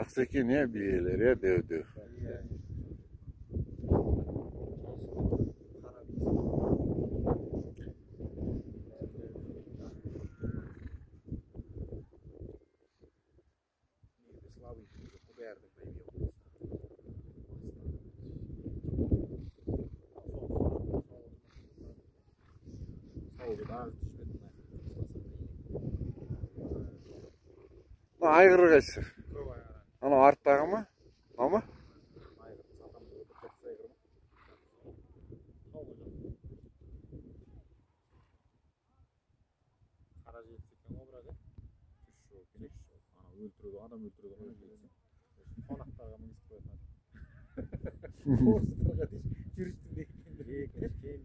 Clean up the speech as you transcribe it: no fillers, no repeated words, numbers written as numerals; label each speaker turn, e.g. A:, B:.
A: Жакшы экен, биелер, дөө дөө. Айгыр кайсы? Анау арттағы ма? Мынау ма?
B: Қара желісі екен ғой, бірақ, өлтіруді, адам өлтіруді ғой, қонақтарға мінгізіп қоятын. Орыстарға дейші, жүрістің деген. Екінші кем.